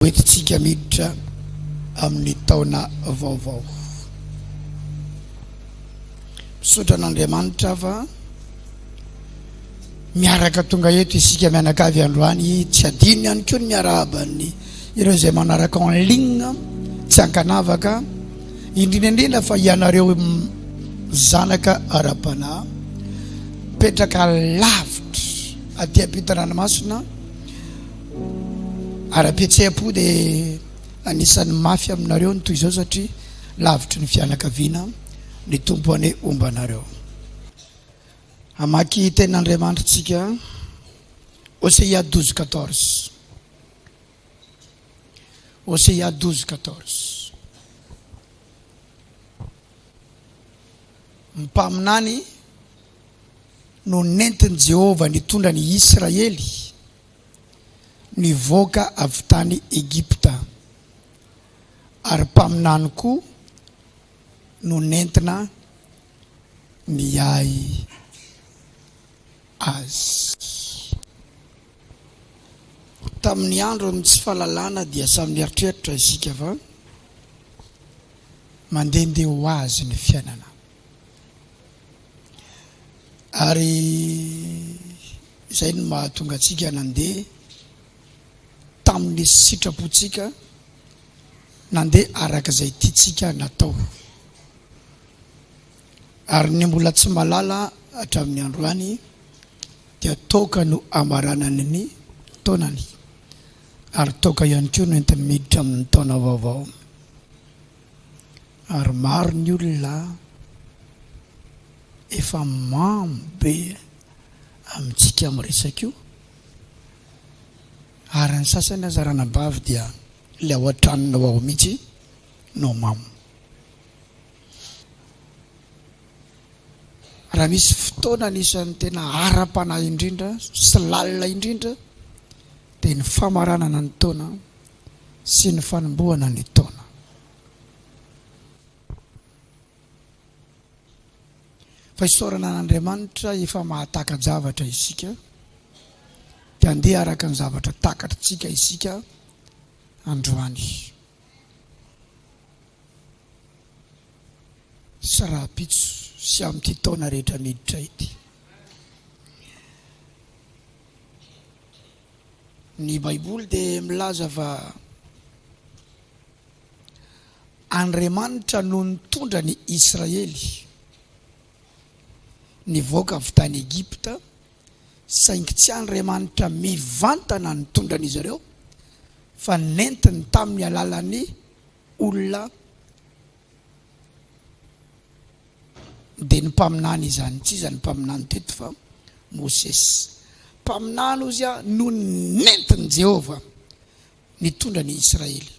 Hoentintsika miditra amin'ny taona vaovao. Misaotra an'Andriamanitra fa miaraka tonga eto isika mianakavy androany. Tsy adino ihany koa ny miarahaba ny ireo izay manaraka en ligne tsy ankanavaka, indrindra indrindra fa ianareo zanaka ara-panahy mipetraka lavitra aty ampitan-dranomasina. Ara-pihetseham-po dia anisan'ny mafy aminareo ny toy izao satria lavitry ny fianakaviana ny Tompo anie homba anareo. Hamaky tenin'Andriamanitra tsika Hosea 12 14. Hosea 12 14. Mpaminany no nentin'i Jehovah nitondra ny Israely nivoaka avy tany Egypta, ary mpaminany koa no nentina niahy azy. Tamin'ny andron'ny tsy fahalalana dia samy nieritreritra isika fa mandehandeha ho azy ny fiainana. Ary izay no mahatonga antsika nandeha tamin'ny sitrapontsika, nandeha araka izay tiantsika natao. Ary ny mbola tsy mahalala hatramin'ny androany dia toaka no amaranany ny taonany, ary toaka ihany koa no entiny miditra amin'ny taona vaovao. Ary maro ny olona efa mamo be amintsika miresaka io, ary ny sasany aza ranabavy dia ilay ao an-tranonao ao mihitsy no mamo. Raha misy fotoana anisan'ny tena ara-panahy indrindra sy lalina indrindra dia ny famaranana ny taona sy ny fanombohana ny taona. Fa isaorana an'Andriamanitra efa mahataka-javatra isika, dia andeha araka ny zavatra takatritsika isika androany sy rahampitso sy amin'ity taona rehetra miditra ity. Ny Baiboly dia milaza fa Andriamanitra no nitondra ny Israely nivoaka avy tany Egypta, saingy tsy Andriamanitra mivantana nitondra an'izy ireo fa nentiny tamin'ny alalan'ny olona dia ny mpaminany izany, tsy iza ny mpaminany teto fa Mosesy. Mpaminany ozy no nentin'i Jehovah nitondra ny Israely.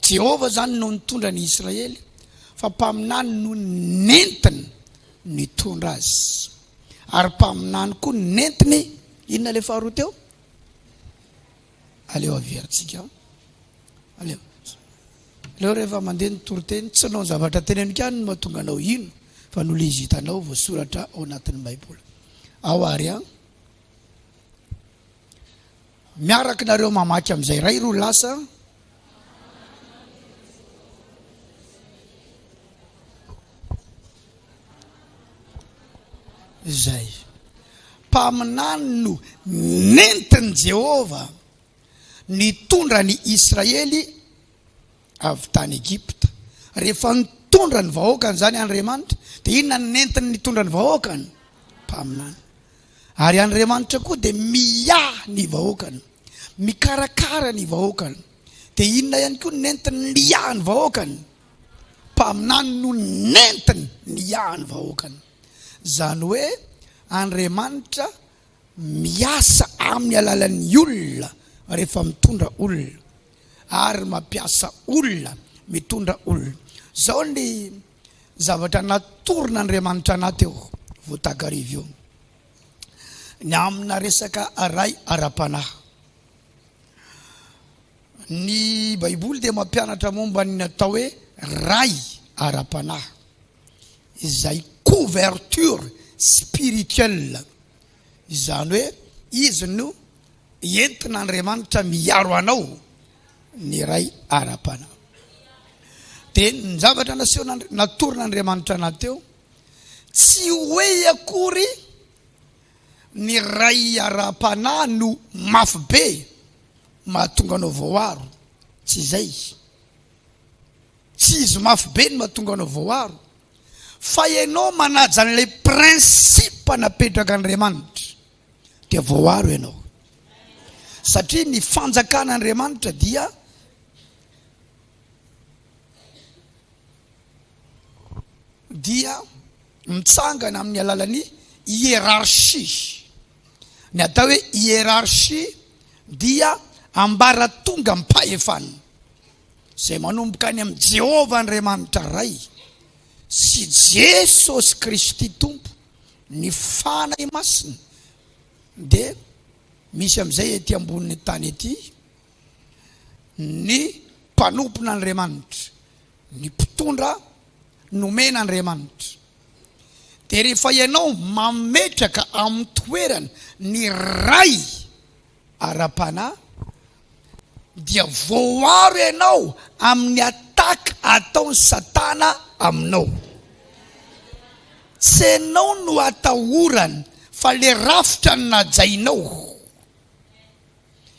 Jehovah zany no nitondra ny Israely fa mpaminany no nentiny nitondra azy. Ary mpaminany koa nentiny, inona le faharoa teo? Aleo averintsika. Aleo. Aleo rehefa mandeha ny toriteny, tsy noho ny zavatra teneniko ihany no mahatonga anao hino fa noho ilay izy hitanao voasoratra ao anatin'ny Baiboly. Ao ary an. Miaraka nareo mamaky amin'izay iray roa lasa. Izay. Mpaminany no nentin'i Jehovah nitondra ny Israely avy tany Egypta. Rehefa nitondra ny vahoakany izany Andriamanitra, dia inona no nentiny nitondra ny vahoakany? Mpaminany. Ary Andriamanitra koa dia miahy ny vahoakany, mikarakara ny vahoakany. Dia inona ihany koa no nentiny niahy ny vahoakany? Mpaminany no nentiny niahy ny vahoakany. Izany hoe Andriamanitra miasa amin'ny alalan'ny olona rehefa mitondra olona ary mampiasa olona mitondra olona. Izao ny zavatra natoron'Andriamanitra anah teo vao takariva io. Ny amina resaka ray ara-panahy. Ny Baiboly dia mampianatra momba ny atao hoe ray ara-panahy, izay couverture spirituelle, izany hoe. Izy no entin'Andriamanitra miaro anao ny ray ara-panahy. Dia ny zavatra nasehon'Andri-, natoron'Andriamanitra anah teo, tsy hoe akory ny ray ara-panahy no mafy be mahatonga anao voaaro, tsy izay. Tsy izy mafy be no mahatonga anao voaaro, fa ianao manaja an'ilay principe napetrak'Andriamanitra dia voaaro ianao. Satria ny fanjakan'Andriamanitra dia dia mitsangana amin'ny alalan'ny hiérarchie. Ny atao hoe hiérarchie dia ambaratongam-pahefana. Izay manomboka any amin'i Jehovah Andriamanitra Ray sy Jesosy Kristy Tompo, ny Fanahy Masina, dia misy amin'izay ety ambonin'ny tany ety ny mpanompon'Andriamanitra, ny mpitondra nomen'Andriamanitra. Dia rehefa ianao mametraka amin'ny toerany ny Ray ara-panahy, dia voaro ianao amin'ny attaque ataon'i satana aminao. Tsy ianao no atahorany fa le rafitra najainao.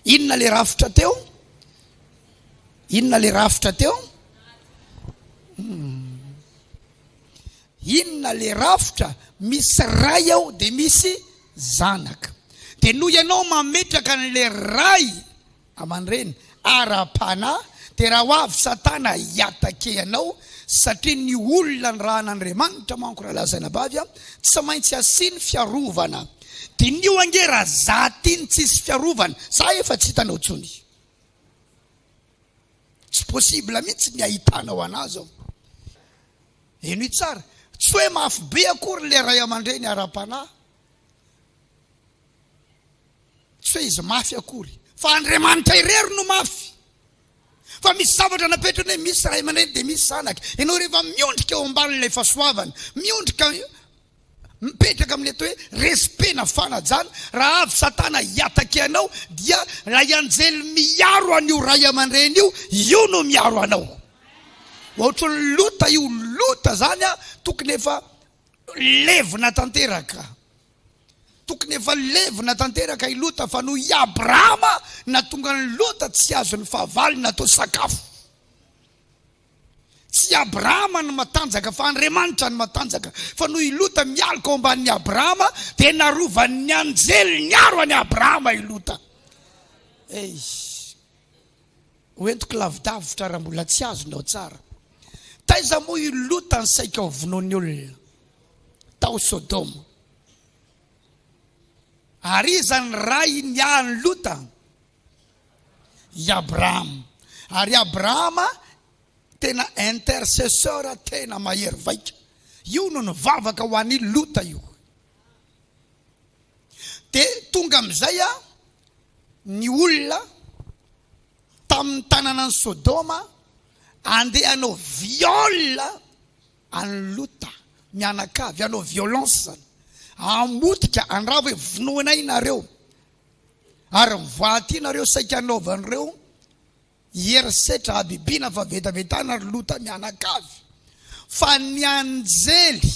Inona le rafitra teo? Inona le rafitra teo? Hmm. Inona le rafitra? Misy ray ao dia misy zanaka. Dia noho ianao mametraka an'le ray aman-dreny ara-panahy dia raha ho avy satana hi-attaquer anao satria ny olona nirahan'Andriamanitra manko rahalahy sy anabavy a, tsy maintsy asiany fiarovana. Diniho ange raha za ty no tsisy fiarovana, za efa tsy hitanao tsony. Tsy possible mihitsy ny ahitanao anah zao. Henoy tsara, tsy hoe mafy be akory ilay ray aman-dreny ara-panahy, tsy hoe izy mafy akory, fa Andriamanitra irery no mafy. Fa misy zavatra napetrany hoe misy ray aman-dreny dia misy zanaka. Ianao rehefa miondrika eo ambanin'ilay fahasoavana, miondrika Mipetraka amin'ny atao hoe respect na fanajana, raha avy satana hiatake anao dia ilay anjely miaro an'io ray aman-dreny io, io no miaro anao. Ohatran'ny Lota io, Lota zany a tokony efa levona tanteraka. Tokony efa levona tanteraka i Lota fa noho i Abrahama nahatonga an'i Lota tsy azon'ny fahavalo natao sakafo. Tsy i Abrahama no matanjaka fa Andriamanitra no matanjaka. Fa noho i Lota mialoka ao ambanin'i Abrahama dia narovan'ny anjely niaro an'i Abrahama i Lota. Ei, ho entiko lavidavitra raha mbola tsy azonao tsara. Taiza moa i Lota ny saika ho vonoan'ny olona? Tao Sodoma. Ary iza ny ray niahy an'i Lota? I Abrahama. Ary Abrahama tena intercesseur tena mahery vaika. Io no nivavaka ho an'i Lota io. Dia tonga amin'izay a ny olona tamin'ny tanànan'i Sodoma andeha hanao viol an'i Lota mianakavy, hanao violence zany. Hamotika, handrava hoe vonoinay nareo. Ary mivoaha aty nareo saika hanaovan'ireo herisetra, habibiana, fahavetavetana ry Lota mianakavy. Fa ny anjely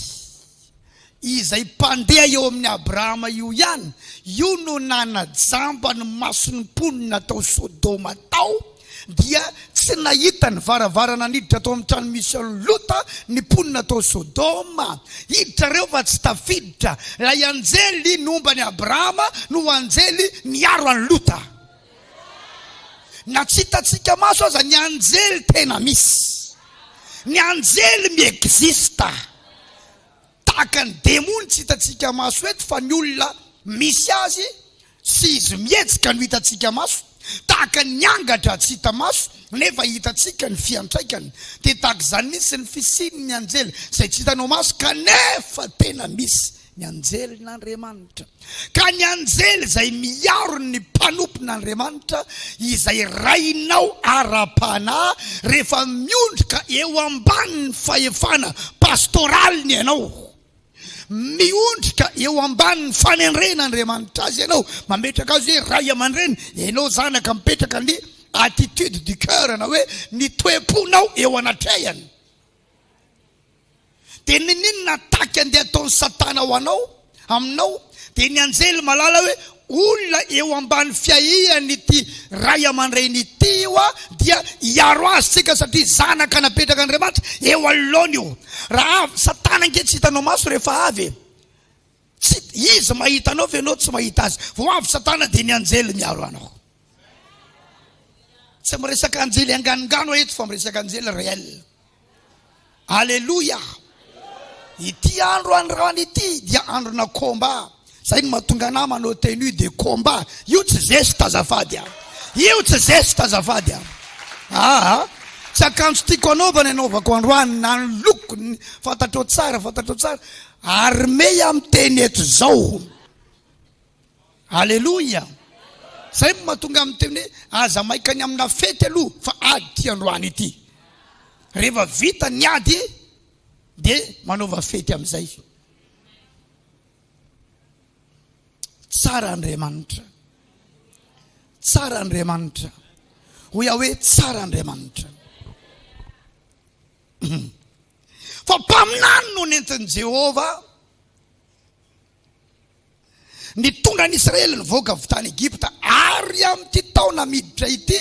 izay mpandeha eo amin'i Abrahama io ihany, io no nanajamba ny mason'ny mponina tao Sodoma tao, dia tsy nahita ny varavarana niditra tao amin'ny trano misy an'i Lota ny mponina tao Sodoma. Hiditra ireo fa tsy tafiditra. Ilay anjely nomba an'i Abrahama no anjely niaro an'i Lota. Na tsy hitantsika maso aza ny anjely tena misy. Ny anjely mi-existe. Tahaka ny demony tsy hitantsika maso eto fa ny olona misy azy sy izy mihetsika no hitantsika maso, tahaka ny angatra tsy hita maso nefa hitantsika ny fiantraikany, dia tahaka izany mihitsy ny fisian'ny anjely izay tsy hitanao maso kanefa tena misy ny anjelin'Andriamanitra. Ka ny anjely izay miaro ny mpanompon'Andriamanitra izay rainao ara-panahy rehefa miondrika eo ambanin'ny fahefana pastoraliny ianao. Miondrika eo ambanin'ny fanendren'Andriamanitra azy ianao, mametraka azy hoe ray aman-dreny, ianao zanaka mipetraka ny attitude du cœur na hoe ny toe-ponao eo anatrehany. Dia ninoninona attaque andeha ataon'i satana ho anao, aminao, dia ny anjely mahalala hoe olona eo ambany fiahian'ity ray aman-dreny ity io dia hiaro azy tsika satria zanaka napetrak'Andriamanitra eo anoloany io. Raha avy, satana ange tsy hitanao maso rehefa avy e. Tsy, izy mahita anao fa ianao tsy mahita azy. Vao avy satana dia ny anjely miaro anao. Tsy miresaka anjely anganongano aho eto fa miresaka anjely réel. Aleloia! Ity andro androany ity dia androna combat. Zay no mahatonga anah manao tenue de combat. Io tsy zeste azafady a. Io tsy zeste azafady a. Aa tsy akanjo tiako anaovana anaovako androany na ny lokony fantatrao tsara fantatrao tsara. Armée aho miteny eto zao. Aleloia! Zay no mahatonga ahy miteny hoe aza maika ny amina fety aloha fa ady ity androany ity. Rehefa vita ny ady dia manaova fety amin'izay. Tsara Andriamanitra. Tsara Andriamanitra. Hoy aho hoe tsara Andriamanitra. Fa mpaminany no nentin'i Jehovah Nitondra ny Israely nivoaka avy tany Egypta, ary amin'ity taona miditra ity,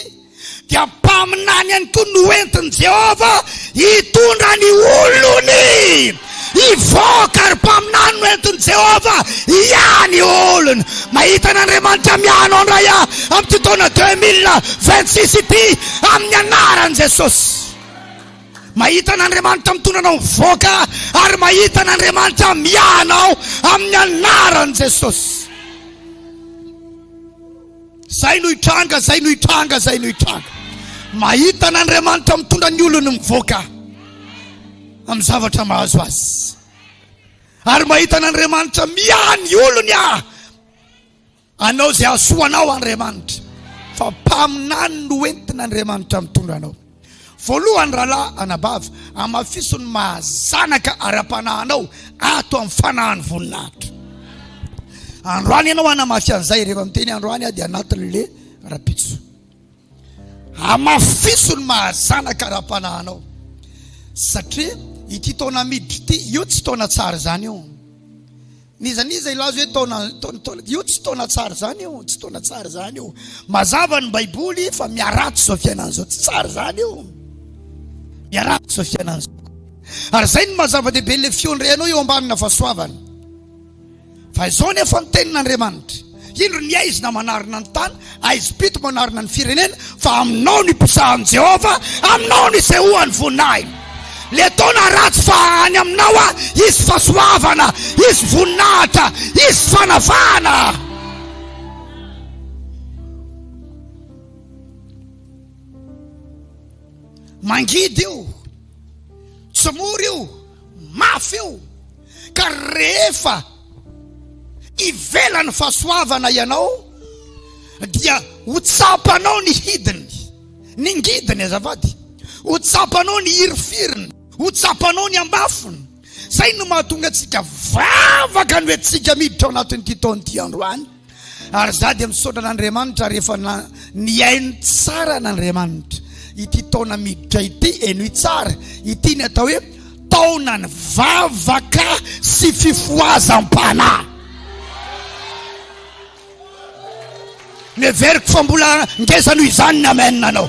dia mpaminany ihany koa no entin'i Jehovah hitondra ny olony hivoaka, ary mpaminany no entin'i Jehovah hiahy ny olony. Mahita an'Andriamanitra miahy anao indray aho amin'ity taona 2026 ity, amin'ny anaran'i Jesosy. Mahita an'Andriamanitra mitondra anao mivoaka ary mahita an'Andriamanitra miahy anao amin'ny anaran'i Jesosy. Zay no hitranga, zay no hitranga, zay no hitranga. Mahita an'Andriamanitra mitondra ny olony mivoaka amin'ny zavatra mahazo azy. Ary mahita an'Andriamanitra miahy ny olony aho. Anao izay hahasoa anao Andriamanitra, fa mpaminany no entin'Andriamanitra mitondra anao. Voalohany rahalahy, anabavy, amafiso ny maha zanaka ara-panahy anao ato amin'ny fanahin'ny voninahitra. Androany ianao hanamafy an'izay, rehefa miteny androany aho dia anatin'le rapitso. Amafiso ny maha zanaka ara-panahy anao, satria ity taona miditra ity, io tsy taona tsara izany io. N'iza n'iza hilaza hoe taona, taona, taona, io tsy taona tsara izany io, tsy taona tsara izany io. Mazava ny Baiboly fa miharatsy izao fiainana izao, tsy tsara izany io. Miharatsy izao fiainana izao. Ary izay no maha zava-dehibe ilay fiondrehanao eo ambanina fahasoavana. Fa izao nefa ny tenin'Andriamanitra. Indro ny aizina manarona ny tany, aizim-pito manarona ny firenena, fa aminao no iposahan'i Jehovah, aminao no isehoan'ny voninahiny. Le taona ratsy fa any aminao a, hisy fahasoavana, hisy voninahitra, hisy fanafahana. Mangidy io, tsy mora io, mafy io. Ka rehefa ivelan'ny fahasoavana ianao dia ho tsapanao ny hidiny, ny ngidiny azafady, ho tsapanao ny hirifiriny, ho tsapanao ny ambafiny. Izay no mahatonga antsika vavaka no entintsika miditra ao anatin'ity taona ity androany. Ary za dia misaotra an'Andriamanitra rehefa nihaino tsara an'Andriamanitra ity taona miditra ity, henoy tsara, ity ny atao hoe taonan'ny vavaka sy fifohazam-panahy. Noheveriko fa mbola ngeza noho izany ny amen anao.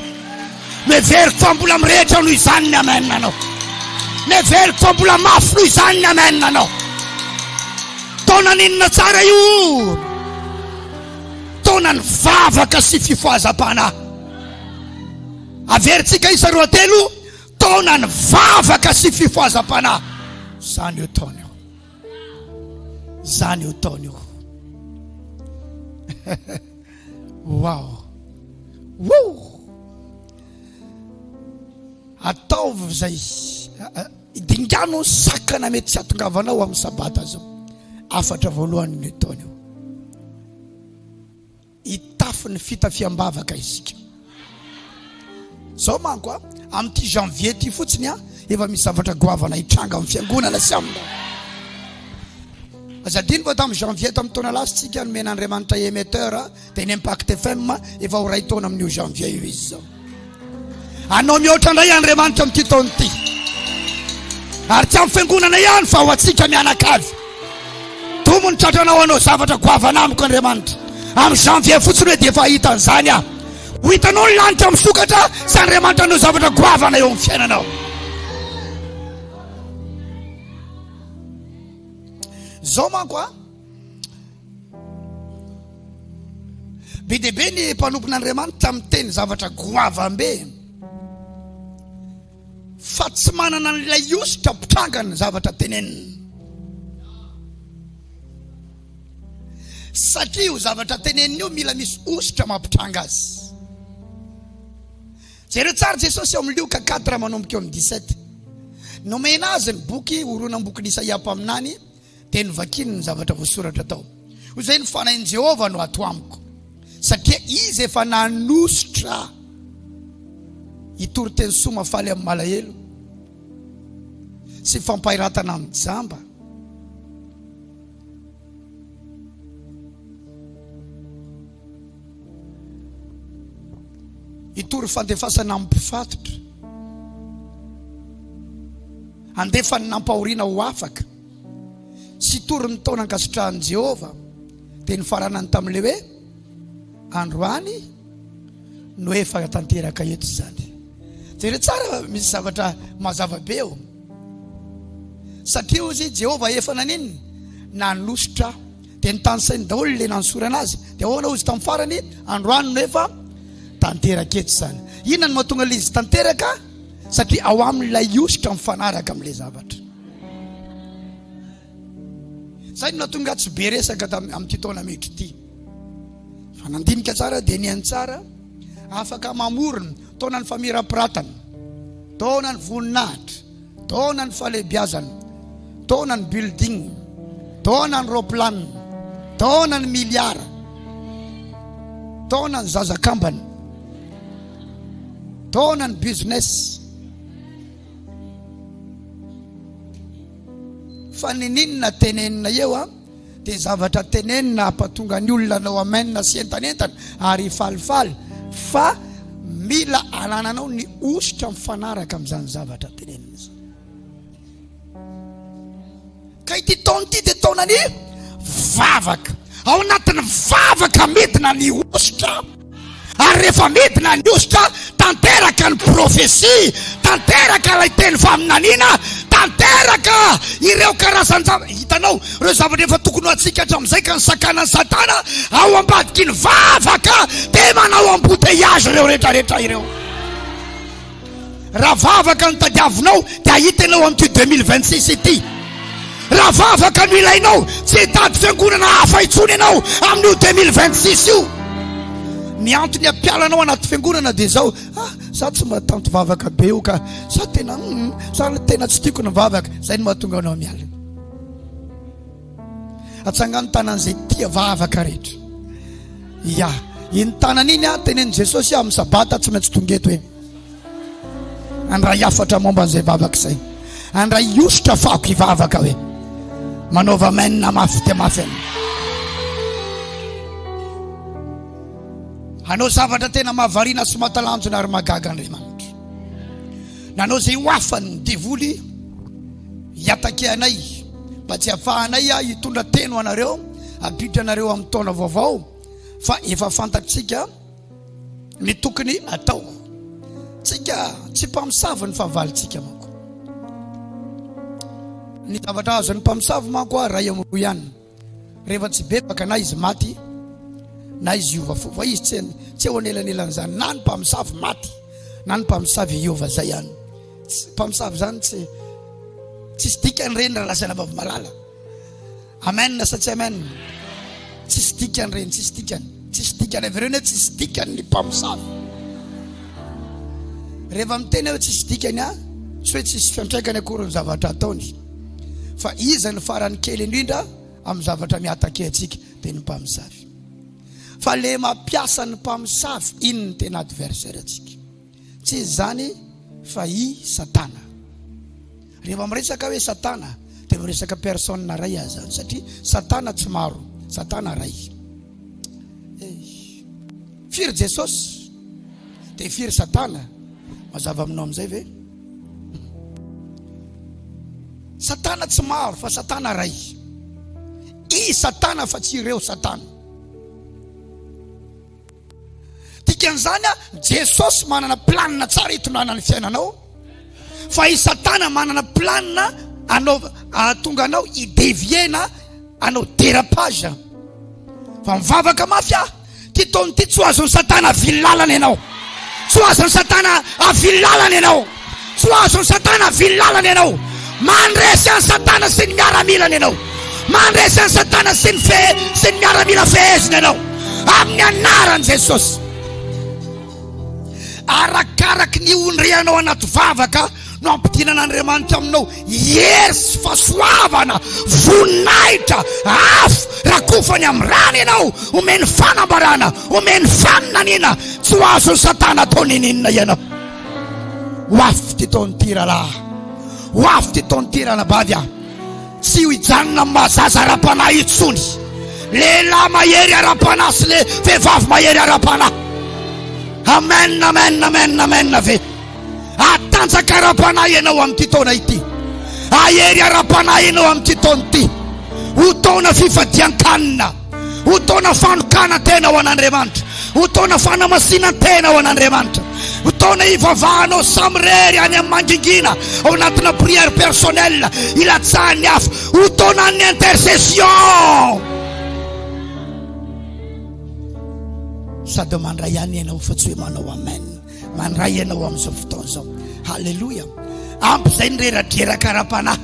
Noheveriko fa mbola mirehitra noho izany ny amen anao. Noheveriko fa mbola mafy noho izany ny amen anao. Taona n'inona tsara io? Taona ny vavaka sy fifohazam-panahy. Averintsika isa roatelo, taona ny vavaka sy fifohazam-panahy. Izany io taona io. Izany io taona io. Wow. Woo! Ataovy izay dingano ny sakana mety tsy hatongavanao amin'ny sabata zao. Afatra voalohany ny taona io. Hitafy ny fitafiam-bavaka isika. Zao manko a, amin'ity janvier ity fotsiny a, efa misy zavatra goavana hitranga amin'ny fiangonana sy aminao. Aza adino fa tamin'ny janvier tamin'ny taona lasa tsika nomen'Andriamanitra émetteur dia ny Impact FM efa ho ray taona amin'io janvier io izy izao. Anao mihoatra indray Andriamanitra amin'ity taona ity. Ary tsy amin'ny fiangonana ihany fa ho antsika mianakavy. Tomo ny tratranao hanao zavatra goavana amiko Andriamanitra. Amin'ny janvier fotsiny hoe dia efa hahita an'izany aho. Ho hitanao ny lanitra misokatra sy Andriamanitra hanao zavatra goavana eo amin'ny fiainanao. Zao manko a, be dia be ny mpanompon'Andriamanitra miteny zavatra goavam-be fa tsy manana an'ilay hosotra mpitranga ny zavatra teneniny. Satria io zavatra teneniny io mila misy hosotra mampitranga azy. Jereo tsara Jesosy ao amin'ny Lioka 4 manomboka eo amin'ny 17. Nomena azy ny boky horonam-bokin'i Isaia mpaminany dia novakiny ny zavatra voasoratra tao. Hoy izay ny fanahin'i Jehovah no ato amiko satria izy efa nanosotra hitory teny soa mahafaly amin'ny malahelo sy fampahiratana amin'ny jamba. Hitory fandefasana amin'ny mpifatotra. Handefa ny nampahoriana ho afaka. Sy hitory ny taona ankasitrahan'i Jehovah. Dia nifaranany tamin'ilay hoe, Androany no efa tanteraka eto izany. Jereo tsara misy zavatra mazava be eo. Satria hozy Jehovah efa naninona? Nanosotra aho. Dia nitanisainy daholo ilay nanosorana azy. Dia ahoana hozy tamin'ny farany? Androany no efa tanteraka eto izany. Inona no mahatonga ilay izy tanteraka? Satria ao aminy ilay hosotra mifanaraka amin'ilay zavatra. Izay no nahatonga tsy be resaka amin'ity taona miditra ity. Fa nandinika tsara dia nihaino tsara. Afaka mamorona taona ny famirapiratana, taona ny voninahitra, taona ny fahalehibiazana, taona ny building, taona ny roplanina, taona ny miliara, taona ny zaza kambana, taona ny business. Fa nininona tenenina eo a? Dia zavatra tenenina hampatonga ny olona hanao amen sy entanentana ary hifalifaly fa mila anananao ny hosotra mifanaraka amin'izany zavatra tenenina izany. Ka ity taona ity dia taonan'ny vavaka. Ao anatin'ny vavaka midina ny hosotra. Ary rehefa midina ny hosotra, tanteraka ny profesia, tanteraka ilay teny faminaniana, tanteraka ireo karazan-javatra. Hitanao, ireo zavatra efa tokony ho antsika hatramin'izay ka nisakanan'i Satana ao ambadiky ny vavaka dia manao embouteillage ireo rehetrarehetra ireo. Raha vavaka no tadiavinao dia hahita ianao amin'ity 2026 ity. Raha vavaka no ilainao, tsy hitady fiangonana hafa intsony ianao amin'io 2026 io. Ny antony hampiala anao anaty fiangonana dia izao, ah, za tsy mba tanty vavaka be io ka, za tena, mm, za tena tsy tiako ny vavaka, izay no mahatonga anao miala. Atsangano tanan'izay tia vavaka rehetra. Ya, iny tanana iny a, tenenin'i Jesosy amin'ny sabata tsy maintsy tonga eto iny. Andray hafatra momba an'izay vavaka izay. Andray hiositra fako hivavaka hoe. Manaova amen mafy dia mafy anao. Hanao zavatra tena mahavariana sy mahatalanjona ary mahagaga Andriamanitra. Nanao izay ho afany ny devoly hiatake anay mba tsy hahafahanay hitondra teny ho anareo, hampiditra anareo amin'ny taona vaovao fa efa fantatsika ny tokony atao. Tsika tsy mpamosavy ny fahavalontsika manko. Ny zavatra azon'ny mpamosavy manko a ray amin'ny roa ihany. Rehefa tsy bebaka na izy maty na izy hiova fo fa izy tsy tsy eo anelanelan'izany na ny mpamosavy maty na ny mpamosavy hiova zay ihany. Mpamosavy zany tsy tsisy dikany reny raha lasa anabavy malala. Amen sa tsy amen? Tsisy dikany reny, tsisy dikany. Tsisy dikany avy ireny hoe tsisy dikany ny mpamosavy. Rehefa miteny hoe tsisy dikany a, tsy hoe tsisy fiantraikany akory ny zavatra ataony. Fa iza ny farany kely indrindra amin'ny zavatra miatake antsika dia ny mpamosavy. Fa le mampiasa ny mpamosavy iny ny tena adversaire antsika. Tsy iza izany fa i Satana. Rehefa miresaka hoe Satana. Dia miresaka personne ray aza zany satria satana tsy maro, satana ray. Eh. Firy Jesosy? Dia firy satana? Mazava aminao amin'izay ve? Satana tsy maro fa satana ray. I satana fa tsy ireo satana. Dikan'izany a, Jesosy manana planina tsara hitondrana ny fiainanao, fa i Satana manana planina anao ahatonga anao hi-devier na anao dérapage. Fa mivavaka mafy aho, ty taona ity tsy ho azon'i Satana avily lalana ianao. Tsy ho azon'i Satana avily lalana ianao. Tsy ho azon'i Satana avily lalana ianao. Mandresy an'i Satana sy ny miaramilany ianao. Mandresy an'i Satana sy ny fe sy ny miaramila feheziny ianao. Amin'ny anaran'i Jesosy. Arakaraky ny ondrehanao anaty vavaka no ampidinan'Andriamanitra aminao hery sy fahasoavana, voninahitra, afo, rakofany amin'ny rany ianao, omeny fanambarana, omeny faminaniana, tsy ho azon'i Satana atao ninininona ianao. Ho avy ity taona ity rahalahy, ho avy ity taona ity ranabavy ah. Tsy ho hijanona amin'ny maha zaza ara-panahy intsony. Lehilahy mahery ara-panahy sy le vehivavy mahery ara-panahy. Amen, amen, amen, amen ve. Hatanjaka ara-panahy ianao amin'ity taona ity. Hahery ara-panahy ianao amin'ity taona ity. Ho taona fifadian-kanina. Ho taona fanokanan-tena ho an'Andriamanitra. Ho taona fanamasinan-tena ho an'Andriamanitra. Ho taona hivavahanao samirery any amin'ny mangingina ao anatina prière personnelle ilatsahan'ny hafa. Ho taonan'ny intercession. Sady mandray ihany ianao fa tsy hoe manao amen. Mandray ianao amin'izao fotoana izao. Haleloia. Ampy izay ny reradreraka ara-panahy.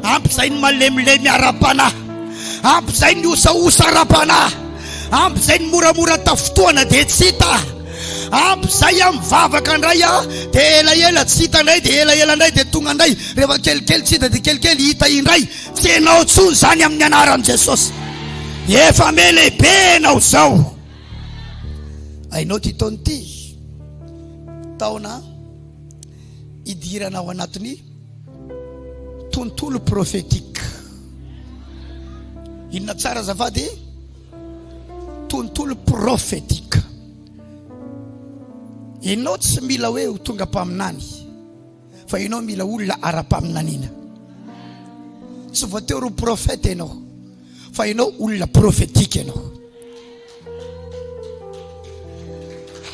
Ampy izay ny malemilemy ara-panahy. Ampy izay ny osaosa ara-panahy. Ampy izay ny moramora tafintohana dia tsy hita. Ampy izay aho mivavaka indray aho dia elaela tsy hita indray dia elaela indray dia tonga indray. Rehefa kelikely tsy hita dia kelikely hita indray. Tsy ianao intsony izany amin'ny anaran'i Jesosy. Efa me lehibe ianao izao. Hainao ity taona ity, taona idirana ao anatin'ny tontolo prophétique. Inona tsara azafady? Tontolo prophétique. Ianao tsy mila hoe ho tonga mpaminany. Fa ianao mila olona ara-paminaniana. Tsy voatery ho prophète ianao, fa ianao olona prophétique ianao.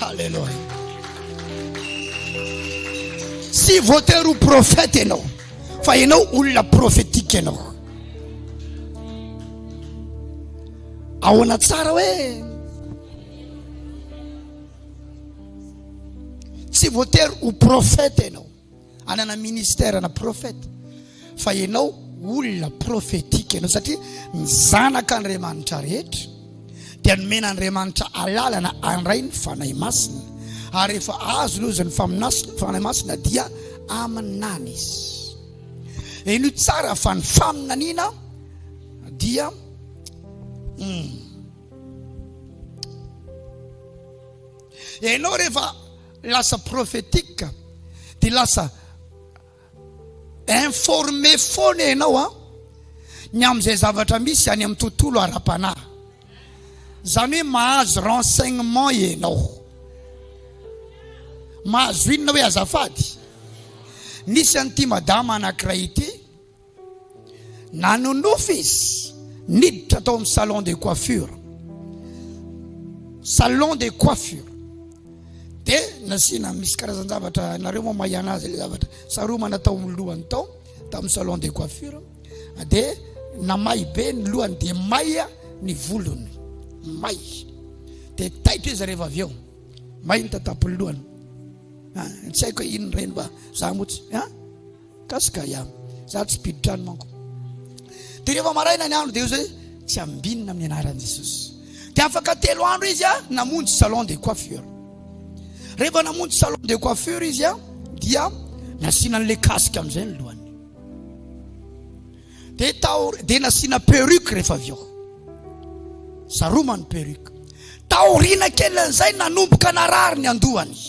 Alléluia. Tsy voatery ho prophète ianao, fa ianao olona prophétique ianao. Ahoana tsara hoe? Tsy voatery ho prophète ianao, hanana ministère na prophète, fa ianao olona prophétique ianao satria ny zanak'Andriamanitra rehetra dia nomen'Andriamanitra alalana handray ny Fanahy Masina, ary rehefa azony ozy ny Fanahy Masina dia aminany izy. Henoy tsara fa ny faminaniana dia hmm. Ianao rehefa lasa prophétique dia lasa informé foana ianao a ny amin'izay zavatra misy any amin'ny tontolo ara-panahy. Izany hoe mahazo renseignement ianao. Mahazo inona hoe azafady? Nisy an'ity madama anankiray ity Nanonofy izy, niditra tao amin'ny salon de coiffure. Salon de coiffure. Dia nasiana misy karazan-javatra, nareo moa mahay anazy ilay zavatra. Saromana tao amin'ny lohany tao, tamin'ny salon de coiffure. Dia namay be ny lohany, dia may ny volony. May. Dia taitra izy rehefa avy eo. May ny tatapon'ny lohany. Ah, tsy haiko hoe inona ireny fa za moa tsy. Ah? Gasy ya, za tsy mpino trano manko. Dia rehefa maraina ny andro dia hoy hoe tsy ambinina amin'ny anaran'i Jesosy. Dia afaka telo andro izy a namonjy salon de coiffure. Rehefa namonjy salon de coiffure izy a dia nasiana an'ilay casque amin'izay ny lohany. Dia tao dia nasiana perruque rehefa avy eo. Saromany perruque. Taoriana kelin'izay nanomboka narary ny andohany.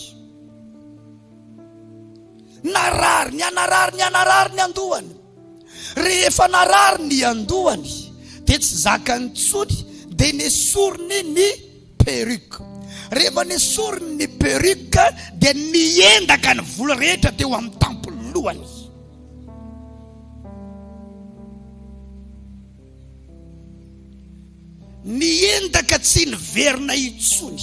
Narary, nihanarary, nihanarary ny andohany. Rehefa narary ny andohany dia tsy zakany intsony dia nesoriny ny perruque. Rehefa nesoriny ny perruque dia niendaka ny volo rehetra teo amin'ny tampon'ny lohany. Niendaka tsy niverina intsony.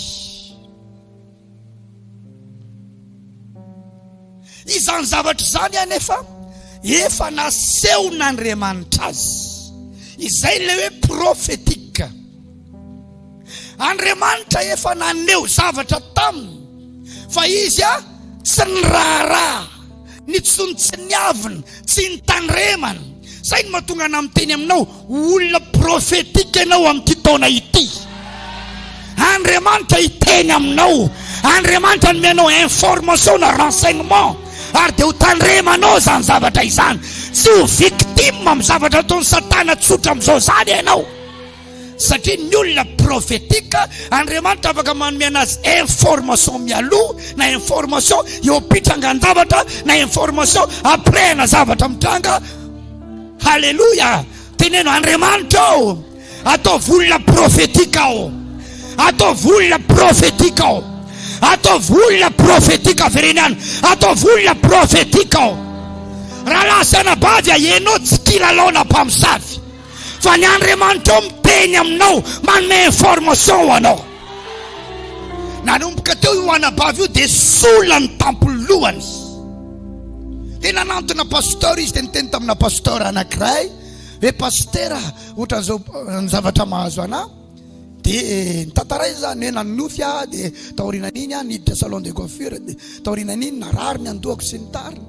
Izany zavatra izany anefa efa nasehon'Andriamanitra azy. Izay ilay hoe prophétique. Andriamanitra efa naneho zavatra taminy fa izy a tsy niraharaha, nitsontsiniavina, tsy nitandremana. Izay no mahatonga anà miteny aminao, olona prophétique ianao amin'ity taona ity. Andriamanitra hiteny aminao, Andriamanitra hanome anao information na renseignement, ary dia ho tandremanao izany zavatra izany. Tsy ho victime amin'ny zavatra ataon'i Satana tsotra amin'izao izany ianao. Satria ny olona prophétique, Andriamanitra afaka manome anazy information mialoha, na information eo am-pitrangan-javatra, na information après na zavatra mitranga. Haleloia! Teneno Andriamanitra ô, ataovy olona prophétique aho. Ataovy olona prophétique aho. Ataovy olona prophétique avereno ihany. Ataovy olona prophétique aho. Rahalahy sy anabavy a, ianao tsy kilalaona mpamosavy. Fa ny Andriamanitrao miteny aminao, manome information ho anao. Nanomboka teo io anabavy io dia sola ny tampony lohany. Dia nanantona pasteur izy dia niteny tamina pasteur anankiray hoe pasitera ohatran'izao ny zavatra mahazo anah. Dia nitantarainy izany hoe nanonofy aho dia taorianan'iny aho niditra salon de coiffure dia taorianan'iny narary ny andohako sy ny tariny.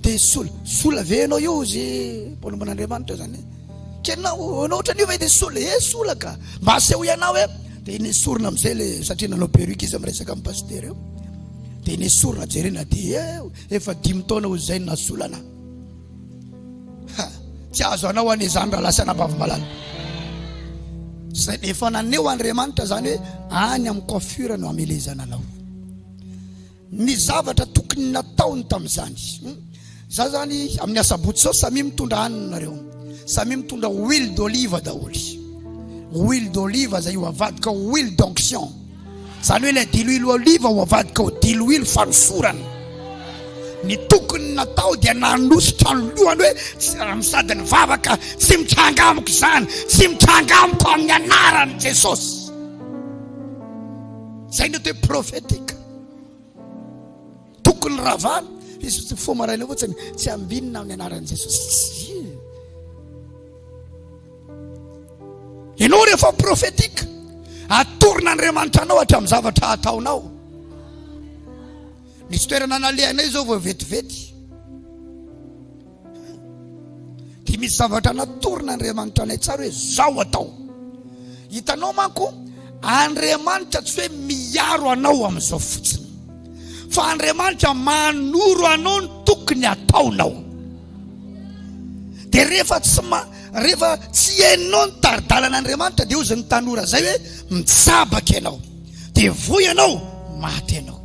Dia sola, sola ve ianao io hozy mpanompon'Andriamanitra izany. Ka ianao, ianao ohatran'io ve dia sola? Eh sola ka. Mba asehoy anao hoe dia nesorina amin'izay le satria nanao perruque izy miresaka amin'ny pasitera eo. Dia nesorina jerena dia eh, efa dimy taona hozy izay no nasolana. Ha, tsy azo anao anie izany rahalahy sy anabavy malala. Zay efa naneho Andriamanitra izany hoe any amin'ny coiffure no hamelezana anao. Ny zavatra tokony nataony tamin'izany. Hmm? Za zany amin'ny asabotsy zao samia mitondra hanina nareo. Samia mitondra huile d'olive daholo. Huile d'olive zay ho avadika ho huile d'onction. Izany hoe ilay diloilo oliva ho avadika ho diloilo fanosorana. Ny tokony natao dia nanosotra ny lohany hoe tsy sady nivavaka tsy mitranga amiko izany, tsy mitranga amiko amin'ny anaran'i Jesosy. Izay no atao hoe prophétique. Tokony ravana izy tsy mifoha maraina fotsiny, tsy ambinina amin'ny anaran'i Jesosy. Tsia. Ianao rehefa prophétique, atoron'Andriamanitra anao hatramin'ny zavatra ataonao. Nisy toerana nalehanay izao vao vetivety. Dia misy zavatra natoron'Andriamanitra anay tsara hoe zao atao. Hitanao manko, Andriamanitra tsy hoe miaro anao amin'izao fotsiny. Fa Andriamanitra manoro anao ny tokony ataonao. Dia rehefa tsy ma rehefa tsy henonao ny tari-dalan'Andriamanitra dia hozy ny tanora zay hoe mitsabaka ianao. Dia voa ianao, maty ianao.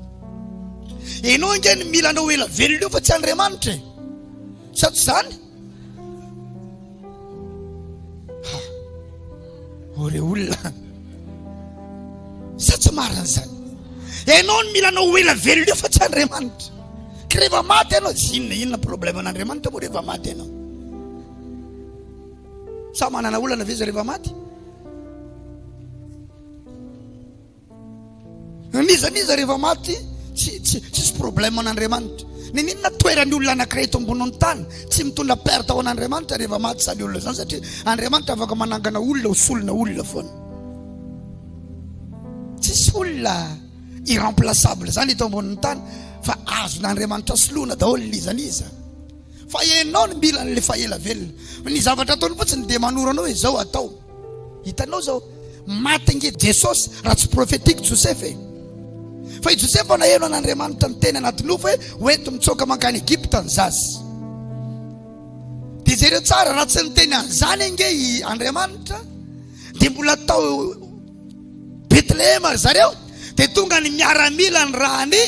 Ianao ange ny mila anao ela velona eo fa tsy Andriamanitra e. Sa tsy izany? Ha. O re olona. Sa tsy marina izany? Ianao ny mila anao ela velona eo fa tsy Andriamanitra. Ka rehefa maty ianao, tsy inona inona problème an'Andriamanitra moa rehefa maty ianao. Sa manana olana ve izy rehefa maty? N'iza n'iza rehefa maty tsy tsy tsisy problème an'Andriamanitra. Niniana toeran'ny olona anankiray eto ambonin'ny tany tsy mitondra perte ho an'Andriamanitra rehefa maty izany olona izany satria Andriamanitra afaka manangana olona ho solona olona foana. Tsisy olona irremplaçable izany eto ambonin'ny tany fa azon'Andriamanitra soloina daholo n'iza n'iza. Fa ianao no mila an'ilay fahela velona. Ny zavatra ataony fotsiny dia manoro anao hoe izao atao. Hitanao zao, maty ange Jesosy raha tsy prophétique Josefa e. Fa i Josefa naheno an'Andriamanitra niteny anaty nofo hoe hoento mitsoaka mankany Egypta ny zaza. Dia jereo tsara, raha tsy niteny an'izany ange i Andriamanitra, dia mbola tao Betlehema ry zareo, dia tonga ny miaramila ny rahan'i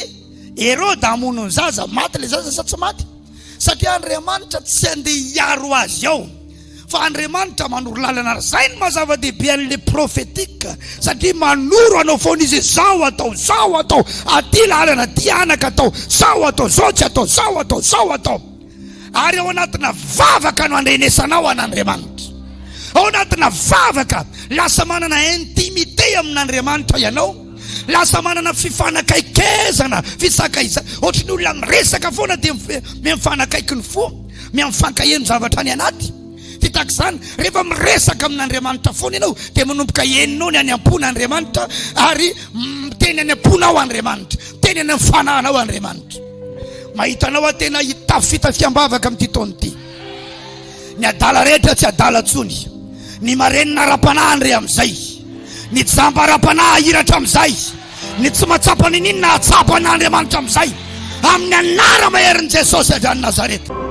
Heroda hamono ny zaza, maty ilay zaza sa tsy maty? Satria Andriamanitra tsy andeha hiaro azy ao. Fa Andriamanitra manoro lalana ary zay no maha zava-dehibe an'le prophétique satria manoro anao foana izy hoe zao atao, zao atao, aty lalana, aty anaka atao, zao atao, zao tsy atao, zao atao, zao atao. Ary ao anatina vavaka no andrenesanao an'Andriamanitra. Ao anatina vavaka lasa manana intimité amin'Andriamanitra ianao. Lasa manana fifanakaikezana, fisakaiza, ohatry ny olona miresaka foana dia mifanakaiky ny fo, mifankaeno zavatra any anaty. Dia tahaka izany, rehefa miresaka amin'Andriamanitra foana ianao dia manomboka henonao ny any am-pon'Andriamanitra ary miteny any am-ponao Andriamanitra, miteny any amin'ny fanahinao Andriamanitra. Mahita anao aho tena hitafy fitafiam-bavaka amin'ity taona ity. Ny adala rehetra tsy adala intsony. Ny marenina ara-panahy andre amin'izay. Ny jamba ara-panahy ahiratra amin'izay. Ny tsy mahatsapa niniana hahatsapa an'Andriamanitra amin'izay. Amin'ny anara-maherin'i Jesosy avy any Nazareta.